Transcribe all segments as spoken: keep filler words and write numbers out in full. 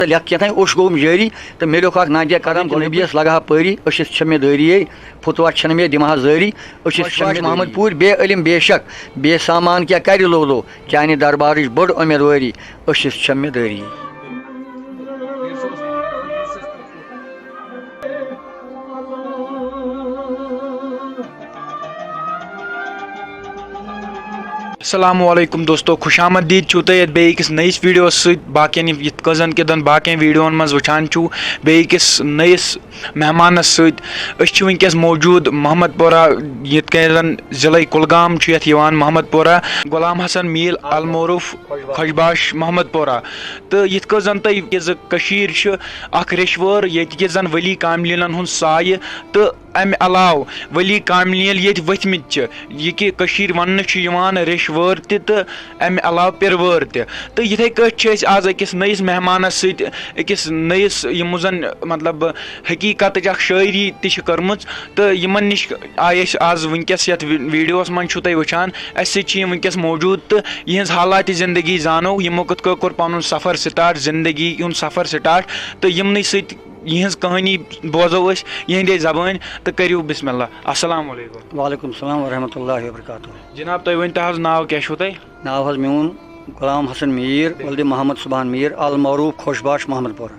تہٕ لیکھ کیٛاہ تام اوٚش گوٚوُم جٲری، تہٕ مےٚ لیوٚکھ اکھ نعتیہ کلام کہِ نبیَس لگہٕ ہا پٲری، أچھِس چھےٚ مےٚ دٲری ہے، فتوح چھَنہٕ مےٚ دِمہٕ ہا زٲری، أچھِس چھےٚ مےٚ محمد پوٗرۍ بے علم بے شک، بے سامان کیٛاہ کرِ لو لو، چانہِ دربارٕچ بٔڑ اُمیدوٲری، أچھِس چھےٚ مےٚ دٲری۔ السلام علیکم دوستو، خوش آمدید چھُو تۄہہِ یَتھ بیٚیہِ أکِس نٔیِس ویٖڈیوَس سۭتۍ۔ باقیَن یِم یِتھ کٔنۍ زَن کہِ دَن باقیَن ویٖڈیوَن منٛز وٕچھان چھُو، بیٚیہِ أکِس نٔیِس مہمانَس سۭتۍ۔ أسۍ چھِ وٕنکیٚس موجوٗد محمد پورہ، یِتھ کٔنۍ زَن ضلعے کُلگام چھُ یَتھ یِوان محمد پورہ، غلام حسن میٖر المعروف خۄشباش محمد پورہ۔ تہٕ یِتھ کٔنۍ زَن تۄہہِ یہِ زِ کٔشیٖر چھِ اَکھ ریٚشوٲر، ییٚتہِ کہِ زَن ؤلی کاملینَن ہُنٛد سایہِ تہٕ اَمہِ علاوٕ ؤلی کاملین ییٚتہِ ؤتھمٕتۍ چھِ، یہِ کہِ کٔشیٖرِ وننہٕ چھُ یِوان ریٚشوٲر تہِ تہٕ اَمہِ علاوٕ پِروٲر تہِ۔ تہٕ یِتھَے کٲٹھۍ چھِ أسۍ آز أکِس نٔیِس مہمانَس سۭتۍ، أکِس نٔیِس، یِمو زَن، مطلب، حقیٖقتٕچ اَکھ شٲعری تہِ چھِ کٔرمٕژ، تہٕ یِمَن نِش آیہِ أسۍ آز وٕنکیٚس یَتھ وی-، ویٖڈیوَس منٛز چھُو تُہۍ وٕچھان، اَسہِ سۭتۍ چھِ یِم وٕنکیٚس موجوٗد، تہٕ یِہٕنٛز حالاتِ زندگی زانو، یِمو کِتھ کٔنۍ کوٚر پَنُن سفر سٹارٹ، زندگی ہُنٛد سفر سٹارٹ، تہٕ یِمنٕے سۭتۍ یِہٕنٛز کہانی بوزو أسۍ یِہِنٛدے زبٲنۍ، تہٕ کٔرِو بسم اللہ۔ السلام علیکم۔ وعلیکم السلام ورحمۃ اللہ وبرکاتہ۔ جناب، تُہۍ ؤنۍ تو حظ، ناو کیٛاہ چھُو تۄہہِ؟ ناو حظ میون غلام حسن میٖر، ولدِ محمد صبحان میٖر، المعروف خۄشباش محمد پورہ۔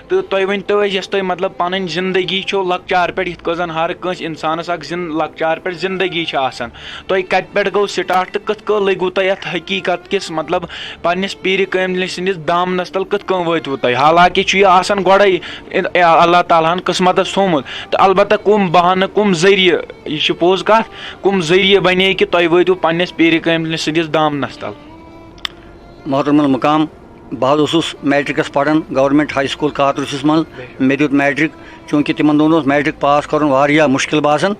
تہٕ تُہۍ ؤنۍ تو اَسہِ، یۄس تۄہہِ، مطلب، پنٕنۍ زندگی چھو لۄکچار پٮ۪ٹھ، یِتھ کٔنۍ زن ہر کٲنٛسہِ انسانس اکھ زِن-، لۄکچار پٮ۪ٹھ زندگی چھِ آسان، تۄہہِ کتہِ پٮ۪ٹھ گوٚو سٹارٹ تہٕ کِتھ کٔنۍ لٔگوٕ تۄہہِ یتھ حقیٖقت کِس، مطلب، پننِس پیٖرِ کٲملہِ سٕنٛدِس دامنس تل کِتھ کٔنۍ وٲتوٕ تۄہہِ؟ حالانکہ چھُ یہِ آسان گۄڈے اِن-، اللہ تعالیٰ ہن قٕسمتس تھوٚومُت، تہٕ البتہ کُم بہانہٕ، کُم ذٔریعہٕ، یہِ چھِ پوٚز کتھ، کُم ذٔریعہٕ بنے کہِ تۄہہِ وٲتوٕ پننِس پیٖرِ کٲملہِ سٕنٛدِس دامنس تل؟ محترم المقام، بہٕ حظ اوسُس میٹرکس پران گورنمنٹ ہاے سکول کاترُسِس منٛز۔ مےٚ دیُت میٹرک، چوٗنٛکہِ تِمن دۄہن اوس میٹرک پاس کرُن واریاہ مُشکل باسان۔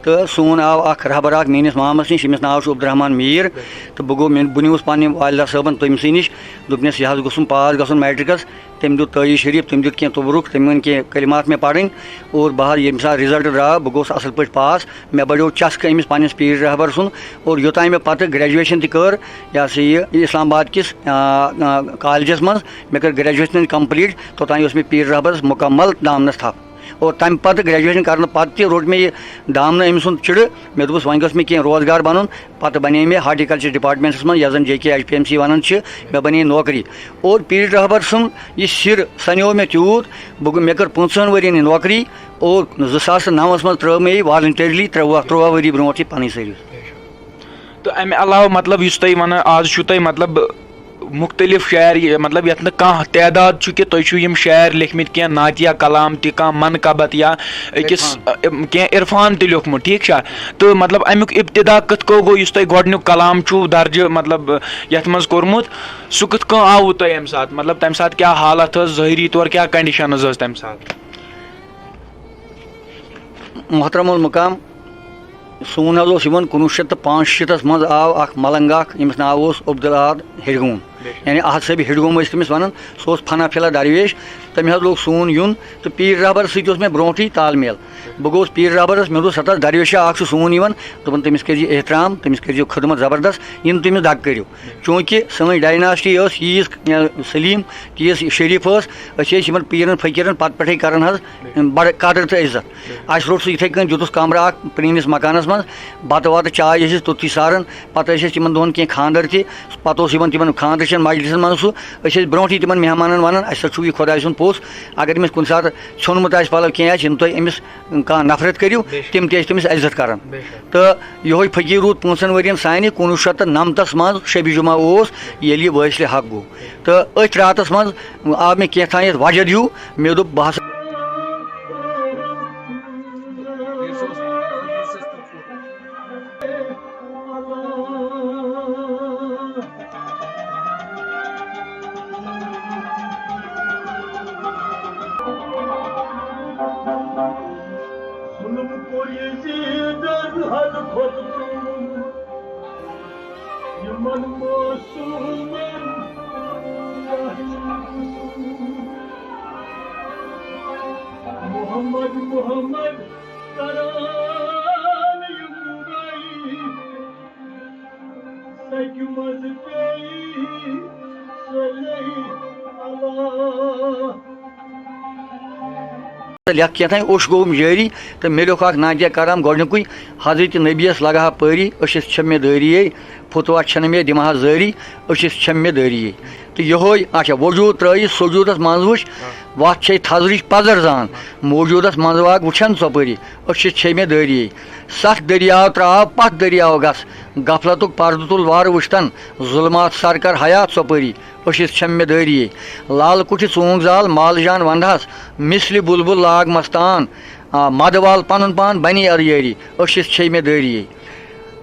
تہٕ سون آو اکھ رہبر اکھ میٲنِس مامس نِش، ییٚمِس ناو چھُ عبدالرحمان میٖر۔ تہٕ بہٕ گوٚو، مےٚ، بہٕ نیوٗس پننہِ والدہ صٲبن تٔمۍ سٕے نِش، دوٚپنس، یہِ حظ گوٚژھُم پاس گژھُن میٹرکس۔ تٔمۍ دیُت تٲجی شریف، تٔمۍ دیُت کینٛہہ توبرُک، تٔمۍ ؤنۍ کینٛہہ کلمات مےٚ پرٕنۍ۔ اور بہٕ حظ، ییٚمہِ ساتہٕ رِزلٹ درٛاو، بہٕ گوٚوُس اصل پٲٹھۍ پاس۔ مےٚ بڑیو چسکہٕ أمِس پننِس پیٖر رہبر سُنٛد۔ اور یوٚتام مےٚ پتہٕ گریجویشن تہِ کٔر، یہِ ہسا یہِ اسلام آباد کِس، آ، آ، کالجس منٛز، مےٚ کٔر گریجویشن کمپلیٖٹ، توٚتام اوس مےٚ پیٖر رہبرس مکمل دامنس تھپھ۔ اور تمہِ پتہٕ، گریجویشن کرنہٕ پتہٕ تہِ، روٚٹ مےٚ یہِ دامنہٕ أمۍ سُنٛد چِڑٕ۔ مےٚ دوٚپُس، وۄنۍ گوٚژھ مےٚ کینٛہہ روزگار بنُن۔ پتہٕ بنے مےٚ ہارٹیکلچر ڈپارٹمنٹس منٛز، یتھ زن جے کے ایچ پی ایم سی ونان چھِ، مےٚ بنے نوکری۔ اور پیٖر رہبر سُنٛد یہِ سِر سنیو مےٚ تیوٗت، بہٕ گوٚو، مےٚ کٔر پٕنٛژٕہن ؤرین یہِ نوکری۔ اور زٕ ساس تہٕ نَوَس منٛز ترٲو مےٚ یہِ voluntarily، ترٛوٚوُہ، ترٛوٚوُہ ؤری برونٛٹھ یہِ پنٕنۍ سٔروِس۔ تہٕ اَمہِ علاوٕ، مطلب، یُس تۄہہِ وَنان، آز چھُو تۄہہِ، مطلب، مُختٔلِف شاعر، یہِ، مطلب، یَتھ نہٕ کانٛہہ تعداد چھُ کہِ تُہۍ چھِو یِم شاعر لیکھمٕتۍ، کینٛہہ نعتیہ کلام تہِ، کانٛہہ منقبت یا أکِس، عرفان۔ اَ، کینٛہہ عرفان تہِ لیوٚکھمُت، ٹھیٖک چھا؟ تہٕ، مطلب، اَمیُک ابتدا کِتھ کٔنۍ گوٚو، یُس تۄہہِ گۄڈٕنیُک کلام چھُو درجہِ، مطلب، یَتھ منٛز کوٚرمُت، سُہ کِتھ کٔنۍ آوُ تۄہہِ اَمہِ ساتہٕ؟ مطلب، تَمہِ ساتہٕ کیٛاہ حالت ٲس، ظٲہری طور کیٛاہ conditions ٲس تَمہِ ساتہٕ؟ محترم المقام، سون حظ اوس یِوان کُنوُہ شیٚتھ تہٕ پانٛژھ شیٖتس منٛز آو اکھ ملنگ اکھ، ییٚمِس ناو اوس عبدالاحد ہیڈگوم، یعنی احد صٲبِ ہیڈگوم ٲسۍ تٔمِس ونان۔ سُہ اوس فنا فلا درویش۔ تٔمۍ حظ لوگ سون یُن، تہٕ پیٖر رہبر سۭتۍ اوس مےٚ برونٛٹھٕے تال میل۔ بہٕ گوٚوُس پیٖر رہبرس، مےٚ دوٚپ، "ستس درویشا اکھ چھُ سون یِوان، دوٚپُن، تٔمِس کٔرۍزِ احترام، تٔمِس کٔرۍزِ خدمت زبردست، یِنہٕ تٔمِس دگ کٔرِو۔" چوٗنٛکہِ سٲنۍ ڈایناسٹی ٲس ییٖژ، یا سلیٖم، تیٖژ شریٖف ٲس، أسۍ ٲسۍ یِمن پیٖرن فقیٖرن پتہٕ پٮ۪ٹھَے کران حظ بڑٕ قدر تہٕ عزت۔ اَسہِ روٚٹ سُہ یِتھَے کٔنۍ، دیُتُس کمرٕ اکھ پرٛٲنِس مکانس منٛز، بتہٕ وتہٕ چاے ٲسۍ أسۍ توٚتھٕے ساران، پتہٕ ٲسۍ أسۍ تِمن دۄہن کینٛہہ خانٛدر تہِ، پتہٕ اوس یِوان تِمن خانٛدرٕ چٮ۪ن مجلسن منٛز سُہ، أسۍ ٲسۍ برونٛٹھٕے تِمن مہمانن ونان، "اَسہِ سا چھُو یہِ خۄداے سُنٛد پوٚژھ، اگر أمِس کُنہِ ساتہٕ ژھیوٚنمُت آسہِ پلو کینٛہہ آسہِ، یِنہٕ تُہۍ أمِس کانٛہہ نفرت کٔرِو۔" تِم تہِ ٲسۍ تٔمِس عزت کران۔ تہٕ یِہوٚے فقیٖر روٗد پانٛژن ؤرین سانہِ، کُنوُہ شیٚتھ تہٕ نَمتس منٛز شبِ جمعہ اوس، ییٚلہِ یہِ وٲصلِ حق گوٚو۔ تہٕ أتھۍ راتس منٛز آو مےٚ کینٛہہ تام یتھ وجد ہیوٗ، مےٚ دوٚپ، بہٕ ہسا ظلم کوٚر یزیدن حد کھۄتہٕ ظلم۔ یِمن معصومن کیٛاہ چھُ قصوٗر؟ محمد، محمد کران یِم بُرٲیی، سَکہِ منٛز پیٚیہِ سۄ لٔے۔ لیکھ کینٛہہ تام اوٚش گوٚوُم جٲری، تہٕ مےٚ لیوٚکھ اکھ نعتیہ کرام گۄڈٕنیُکُے، حضرت نبیَس لگہٕ ہا پٲری، أچھِس چھےٚ مےٚ دٲریے، فتوا چھَنہٕ مےٚ دِمہٕ ہا زٲری، أچھِس چھےٚ مےٚ دٲریے۔ تہٕ یِہوٚے، اچھا، وجوٗد ترٲیِتھ سجوٗدس منٛز وٕچھ، وتھ چھے تھزرٕچ پزر زان، موجوٗدس منٛز واک وٕچھن ژۄپٲری، أچھِس چھے مےٚ دٲریے۔ ستھ دٔریاو ترٛاو پتھ دٔریاو گژھ، غفلتُک پردٕ تُل وارٕ وٕچھتن، ظُلمات سر کر حیات ژۄپٲری، أچھِس چھَم مےٚ دٲریے۔ لال کُٹھِ ژوٗنٛگ زال مال جان ونٛدہس، مثلِ بُلبُل لاگ مستان۔ آ، مدٕ وال پنُن پان بنی اریٲری، أچھِس چھے مےٚ دٲریے۔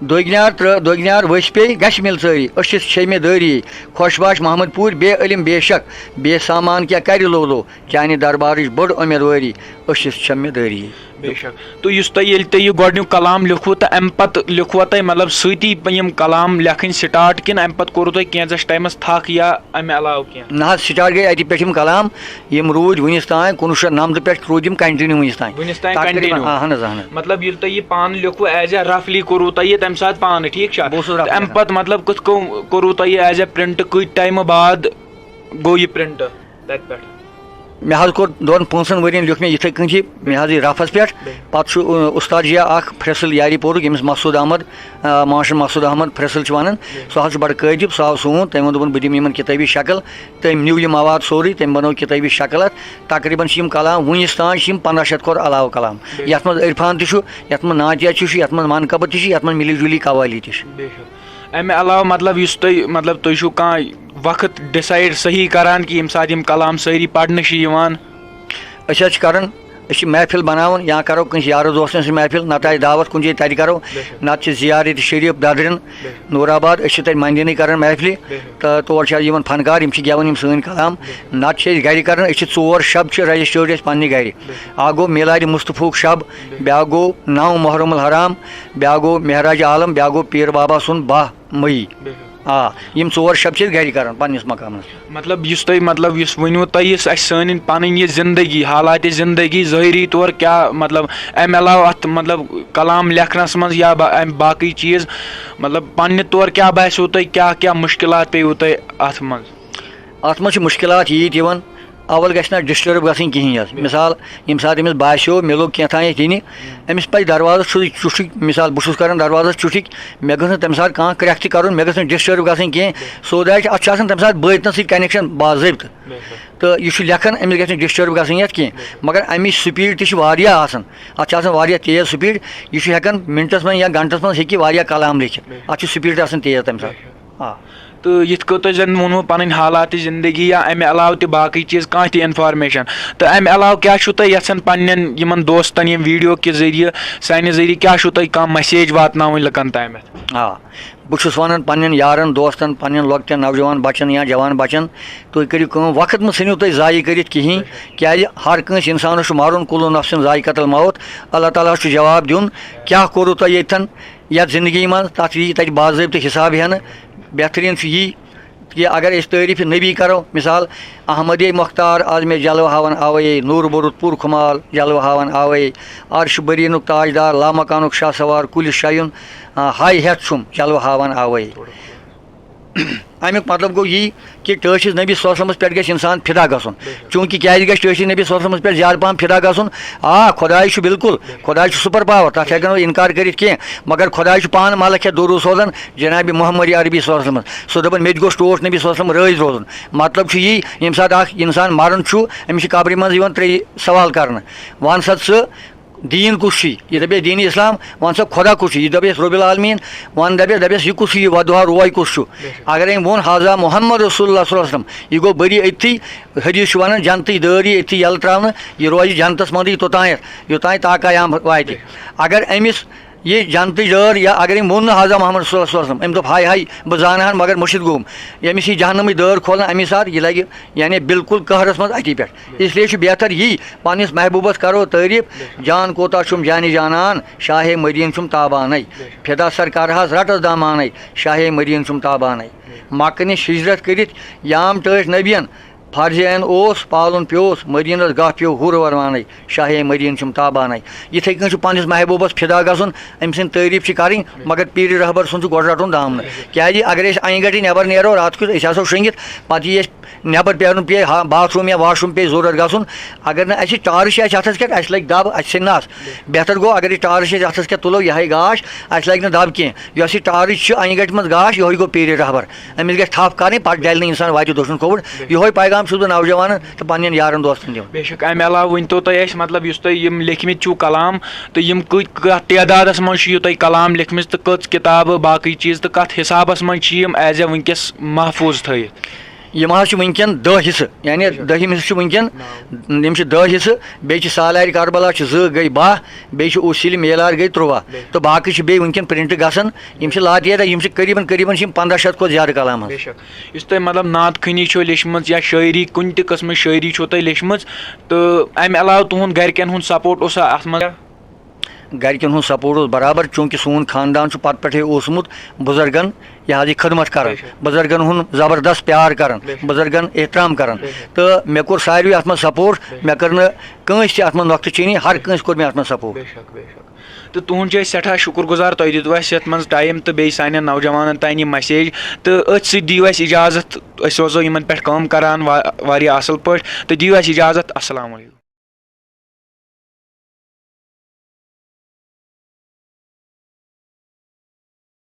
دۄگنیار ترٛ-، دۄگنیار ؤسۍ پیٚیہِ گژھِ مِلژٲری، أچھِس چھے مےٚ دٲریے۔ خۄش باش محمد پوٗرۍ بے علم بے شک، بے سامان کیٛاہ کرِ لو لو، چانہِ دربارٕچ بٔڑ اُمیدوٲری، أچھِس چھَم مےٚ دٲریے۔ بے شک۔ تہٕ یُس تۄہہِ، ییٚلہِ تۄہہِ یہِ گۄڈٕنیُک کلام لیوٚکھوٕ، تہٕ اَمہِ پتہٕ لیوٚکھوا تۄہہِ، مطلب، سۭتی یِم کلام لیکھٕنۍ سٹارٹ، کِنہٕ اَمہِ پتہٕ کوٚروٕ تۄہہِ کینٛژَس ٹایمَس تھکھ یا اَمہِ علاوٕ کینٛہہ؟ نہ حظ، سٹارٹ گٔے اَتی پٮ۪ٹھ یِم کلام، یِم روٗدۍ وُنِس تام، کُنوُہ شیٚتھ نَمتہٕ پٮ۪ٹھ روٗدۍ یِم کنٹِنیو وُنِس تام۔ وُنِس تام تقریباً، کنٹِنیو۔ اَہَن حظ، اَہَن حظ۔ مطلب، ییٚلہِ تۄہہِ یہِ پانہٕ لیوٚکھوٕ، ایز اے رفلی کوٚروٕ تۄہہِ یہِ تَمہِ ساتہٕ پانہٕ، ٹھیٖک چھا؟ بہٕ اوسُس رفلی تہٕ اَمہِ کران۔ پتہٕ، مطلب، کِتھ کٔنۍ کوٚروٕ تۄہہِ یہِ ایز اے پرنٹ، کۭتۍ ٹایمہٕ بعد گوٚو یہِ پرنٹ تَتہِ پٮ۪ٹھ؟ مےٚ حظ کوٚر دۄن پانٛژن ؤرین لیوٚکھ مےٚ یِتھَے کٔنۍ یہِ، مےٚ حظ یہِ رفس پٮ۪ٹھ۔ بِلکُل۔ پتہٕ چھُ، اُ، اُستاد جِیا اکھ فرسل یاری پورُک، ییٚمِس مسعود احمد، آ، ماشٹر مسعود احمد فرسل چھِ ونان۔ بِلکُل۔ سُہ حظ چھُ بڑٕ قٲدِب، سُہ آو سون، تٔمۍ ووٚن، دوٚپُن، بہٕ دِمہٕ یِمن کِتٲبی شکل۔ تٔمۍ نیوٗ یہِ مواد سورُے، تٔمۍ بنوو کِتٲبی شکل اتھ۔ تقریباً چھِ یِم کلام وُنِس تام چھِ یِم پنٛداہ شیٚتھ کھۄتہٕ علاوٕ کلام۔ بِلکُل۔ یتھ منٛز عرفان تہِ چھُ، یتھ منٛز نعتیہ تہِ چھُ، یتھ منٛز منقبت تہِ چھِ، یتھ منٛز مِلی جُلی قوالی تہِ چھِ۔ بے شک۔ امہِ علاوٕ، مطلب، یُس تُہۍ، مطلب، تُہۍ چھِو کانٛہہ وقت ڈیسائیڈ صحیح کران کہِ ییٚمہِ ساتہٕ یِم کلام سٲری پرنہٕ چھِ یِوان؟ أسۍ حظ چھِ کران، أسۍ چھِ محفل بناوان یا کرو کٲنٛسہِ یارٕ دوستن سۭتۍ محفل، نتہٕ آسہِ دعوت کُنہِ جایہِ، تتہِ کرو، بے شک۔ نتہٕ چھِ زیارت شریف ددرن، بے شک۔ نور آباد، أسۍ چھِ تتہِ مندنٕے کران محفلہِ۔ بے شک۔ تہٕ تور چھِ یِوان فنکار، یِم چھِ گٮ۪وان یِم سٲنۍ کلام۔ بے شک۔ نتہٕ چھِ أسۍ گرِ کران، أسۍ چھِ ژور شب چھِ رجسٹٲرڈ اَسہِ پننہِ گرِ۔ بے شک۔ اکھ گوٚو میلادِ مصطفیٰ ہُک شب، بے شک۔ بیٛاکھ گوٚو نو محرم الحرام، بیٛاکھ گوٚو معراج عالم، بیٛاکھ گوٚو پیٖر بابا سُنٛد باہ مئی۔ بے شک۔ آ، یِم ژور شب چھِ أسۍ گرِ کران پننِس مقامس۔ مطلب، یُس تۄہہِ، مطلب، یُس ؤنِو تۄہہِ، یُس اَسہِ سٲنۍ پنٕنۍ یہِ زندگی، حالاتِ زندگی، ظٲہری طور کیٛاہ، مطلب، اَمہِ علاوٕ اَتھ، مطلب، کلام لیکھنَس منٛز یا با-، اَمہِ باقٕے چیٖز، مطلب، پننہِ طور کیٛاہ باسیو تۄہہِ، کیٛاہ، کیٛاہ مُشکلات پیٚیوٕ تۄہہِ اَتھ منٛز؟ اَتھ منٛز چھِ مُشکِلات ییٖتۍ یِوان، اَول گژھِ نہٕ ڈِسٹٲرٕب گژھٕنۍ کِہیٖنۍ حظ۔ بِلکُل۔ مِثال، ییٚمہِ ساتہٕ أمِس باسیو، مےٚ لوٚگ کینٛہہ تام ییٚتہِ یِنہِ، أمِس پَزِ دروازَس سیوٚدُے چُٹھُے، مِثال، بہٕ چھُس کَران دروازَس چُٹھُے، مےٚ گٔژھ نہٕ تَمہِ ساتہٕ کانٛہہ کرٛٮ۪کھ تہِ کَرُن، مےٚ گٔژھ نہٕ ڈِسٹٲرٕب گژھٕنۍ کینٛہہ۔ بِلکُل۔ So that اَتھ چھُ آسان تَمہِ ساتہٕ بٲطنَس سۭتۍ connection باضٲبطہٕ۔ بِلکُل۔ تہٕ یہِ چھُ لیکھان، أمِس گژھِ نہٕ ڈِسٹٲرٕب گژھٕنۍ یَتھ کینٛہہ، بِلکُل۔ مگر اَمِچ speed تہِ چھِ واریاہ آسان، اَتھ چھِ آسان واریاہ تیز speed، یہِ چھُ ہٮ۪کان مِنٹَس منٛز یا گھنٹَس منٛز ہیٚکہِ یہِ واریاہ کلام لیکھِتھ، بِلکُل۔ اَتھ چھِ speed تہِ آسان تیز تَمہِ ساتہٕ۔ بِلکُل۔ آ۔ تہٕ یِتھ کٔنۍ تۄہہِ زَن ووٚنوُ پَنٕنۍ حالاتِ زندگی یا اَمہِ علاوٕ تہِ باقٕے چیٖز، کانٛہہ تہِ information، تہٕ اَمہِ علاوٕ کیٛاہ چھُو تۄہہِ یَژھان پنٛنٮ۪ن یِمَن دوستَن ییٚمہِ video کہِ ذٔریعہٕ، سانہِ ذٔریعہٕ کیٛاہ چھُو تۄہہِ کانٛہہ message واتناوٕنۍ لُکَن تامَتھ؟ آ، بہٕ چھُس وَنان پنٛنٮ۪ن یارَن دوستَن، پنٛنٮ۪ن لۄکٹٮ۪ن نوجوان بَچَن یا جوان بَچَن، تُہۍ کٔرِو کٲم، وقت مہٕ ژھٕنِو تُہۍ ضایع کٔرِتھ کِہیٖنۍ، کیٛازِ ہر کٲنٛسہِ اِنسانَس چھُ مَرُن، کُلُّ نفسٍ ذائقۃ الموت۔ اللہ تعالیٰ ہَس چھُ جواب دیُن، کیٛاہ کوٚروُ تۄہہِ ییٚتٮ۪ن یَتھ زندگی منٛز، تَتھ یی تَتہِ باضٲبطہٕ حساب ہٮ۪نہٕ۔ بہتریٖن چھُ یی کہِ اگر أسۍ تعٲریٖفِ نبی کرو، مثال، احمدِ مختار عالمِ جلوٕ ہاوان آوے، نوٗر بوٚرُت پوٗرٕ خُمال جلوٕ ہاوان آوے، عرش برینُک تاجدار، لامکانُک شاہ سوار، کُلہِ شایُن، آ، ہاے ہٮ۪تھ چھُم جلوٕ ہاوان آوے۔ اَمیُک مطلب گوٚو یی کہِ ٹٲٹھِس نبی صلی اللہ علیہ وسلمس پٮ۪ٹھ گژھِ اِنسان فدا گژھُن۔ بِلکُل۔ چوٗنٛکہِ کیٛازِ گژھِ ٹٲٹھِس نبی صلی اللہ علیہ وسلمس پٮ۪ٹھ زیادٕ پَہَم فدا گژھُن؟ آ، خۄداے چھُ بِلکُل، بِلکُل۔ خۄداے چھُ super power، تَتھ ہٮ۪کو نہٕ اِنکار کٔرِتھ کینٛہہ، مگر خۄداے چھُ پانہٕ ملکیت دوٗروٗ سوزان جناب محمد عربی صلی اللہ علیہ وسلمس۔ سُہ دَپان، "مےٚ تہِ گوٚژھ ٹوٹھ نبی صلی اللہ علیہ وسلم رٲضۍ روزُن۔" مطلب چھُ یی، ییٚمہِ ساتہٕ اکھ اِنسان مَران چھُ، أمِس چھِ قبرِ منٛز یِوان ترٛےٚ سوال کرنہٕ، وَن سا ژٕ، دیٖن کُس چھُے؟ یہِ دَپٮ۪س دیٖنِ اِسلام۔ وَن سا خۄدا کُس چھُ؟ یہِ دَپٮ۪س رۄب العالمیٖن۔ وَن دَپٮ۪س، دَپٮ۪س یہِ کُس چھُ؟ یہِ وَدُہا روے کُس چھُ؟ بے شک۔ اگر أمۍ ووٚن، "ہذا محمد رسول اللہ صلی اللہ علیہ وسلم"، یہِ گوٚو بٔری أتھی۔ حدیث چھُ وَنان، جنتٕچ دٲر یی أتھی یَلہٕ ترٛاونہٕ، یہِ روزِ جنتَس منٛزٕے توٚتانٮ۪تھ، یوٚتانۍ تا قیامت واتہِ۔ بے شک۔ اگر أمِس یہِ جنتٕچ دٲر، یا اگر أمۍ ووٚن نہٕ، "ہذا محمد رسول اللہ صلی اللہ علیہ وسلم"، أمۍ دوٚپ، "ہاے ہاے، بہٕ زانہٕ ہن"، مگر مُرشِد گوٚوُم، ییٚمِس یی جہنمٕچ دٲر کھولنہٕ، اَمی ساتہٕ یہِ لَگہِ، یعنی، بالکل قہرَس منٛز اَتی پٮ۪ٹھ۔ اس لیے چھُ بہتر یی، پننِس محبوٗبس کرو تعریٖف، جان کوتاہ چھُم جانِ جانان، شاہِ مدیٖنہٕ چھُم تابانے۔ فدا سرکار حظ رٹس دامانے، شاہِ مدیٖنہٕ چھُم تابانے۔ مکہٕ نِش ہجرت کٔرِتھ یام ٹٲٹھۍ نبین، فرض عین اوس، پالُن پیوس، مدیٖنس گاہ پیوٚو ہُر وروانے، شاہے مدیٖنہٕ چھُم تابانے۔ یِتھَے کٔنۍ چھُ پنٛنِس محبوٗبس فدا گژھُن، أمۍ سٕنٛدۍ تعریٖف چھِ کَرٕنۍ، مگر پیٖرِ رہبر سُنٛد چھُ گۄڈٕ رَٹُن دامنہٕ۔ کیٛازِ اگر أسۍ اَنہِ گَٹہِ نٮ۪بر نیرو راتھ کیُتھ، أسۍ آسو شٔنٛگِتھ، پَتہٕ یی اَسہِ نٮ۪بر پھیرُن پیٚیہِ، ہا، باتھ روٗم یا واش روٗم پیٚیہِ ضروٗرت گژھُن، اگر نہٕ اَسہِ ٹارٕچ چھِ اَسہِ اَتھس کٮ۪تھ، اَسہِ لَگہِ دَب، اَسہِ ژھیٚنہِ نَس۔ بہتر گوٚو اگر یہِ ٹارٕچ أسۍ اَتھس کٮ۪تھ تُلو، یِہوٚے گاش، اَسہِ لَگہِ نہٕ دَب کینٛہہ۔ یۄس یہِ ٹارٕچ چھِ اَنہِ گَٹہِ منٛز گاش، یِہوٚے گوٚو پیٖرِ رہبر۔ أمِس گژھِ تھپھ کَرٕنۍ، پَتہٕ ڈَلہِ نہٕ اِنسان وَتہِ دٔچھُن کھووُر۔ یِہوٚے پیغام چھُس بہٕ نوجوانَن تہٕ پنٛنٮ۪ن یارَن دوستَن دِوان۔ بے شک، اَمہِ علاوٕ ؤنۍ تو تُہۍ اَسہِ، مطلب، یُس تۄہہِ یِم لیکھمٕتۍ چھِو کلام، تہٕ یِم کۭتۍ، کَتھ تعدادَس منٛز چھِ یہِ تۄہہِ کلام لیکھمٕژ، تہٕ کٔژ کِتابہٕ، باقٕے چیٖز، تہٕ کَتھ حِسابَس منٛز چھِ یِم ایز اے وٕنکیٚس محفوٗظ تھٲیِتھ؟ یِم حظ چھِ وٕنکیٚن دَہ حِصہٕ، یعنی دٔہِم حِصہٕ چھُ وٕنکیٚن، یِم چھِ دَہ حِصہٕ، بیٚیہِ چھِ سالارِ کربلا چھِ زٕ، گٔے باہ، بیٚیہِ چھِ اوسیٖل میلار، گٔے تُرٛواہ، تہٕ باقٕے چھِ بیٚیہِ وٕنکیٚن پرنٹ گژھان۔ یِم چھِ لاتعداد، یِم چھِ قریباً، قریباً چھِ یِم پنٛداہ شیٚتھ کھۄتہٕ زیادٕ کلام حظ۔ بے شک۔ یُس تۄہہِ، مطلب، نعت خوٲنی چھو لیچھمٕژ یا شٲعری، کُنہِ تہِ قٕسمٕچ شٲعری چھو تۄہہِ لیچھمٕژ، تہٕ اَمہِ علاوٕ تُہُنٛد گرِکٮ۪ن ہُنٛد سپورٹ اوسا اَتھ منٛز؟ گرِکٮ۪ن ہُنٛد سپورٹ اوس برابر، چوٗنٛکہِ سون خاندان چھُ پتہٕ پٮ۪ٹھَے اوسمُت بُزرگن، یہِ حظ یہِ خدمت کران، بے شک۔ بُزرگن ہُنٛد زبردست پیار کران، بے شک۔ بُزرگن احترام کران۔ بے شک۔ تہٕ مےٚ کوٚر ساروٕے اَتھ منٛز سپورٹ، بے شک۔ مےٚ کٔر نہٕ کٲنٛسہِ تہِ اَتھ منٛز نۄقطہٕ چینی، ہر بے شک۔ کٲنٛسہِ کوٚر مےٚ اَتھ منٛز سپورٹ۔ بے شک، بے شک۔ تہٕ تُہُنٛد چھِ أسۍ سٮ۪ٹھاہ شُکُر گُزار، تۄہہِ دِتوُ اَسہِ یَتھ منٛز ٹایم تہٕ بیٚیہِ سانٮ۪ن نوجوانَن تام یہِ مسیج۔ تہٕ أتھۍ سۭتۍ دِیِو اَسہِ اِجازت، أسۍ روزو یِمَن پٮ۪ٹھ کٲم کَران وا-، واریاہ اَصٕل پٲٹھۍ۔ تہٕ دِیِو اَسہِ اِجازت، السلام علیکُم۔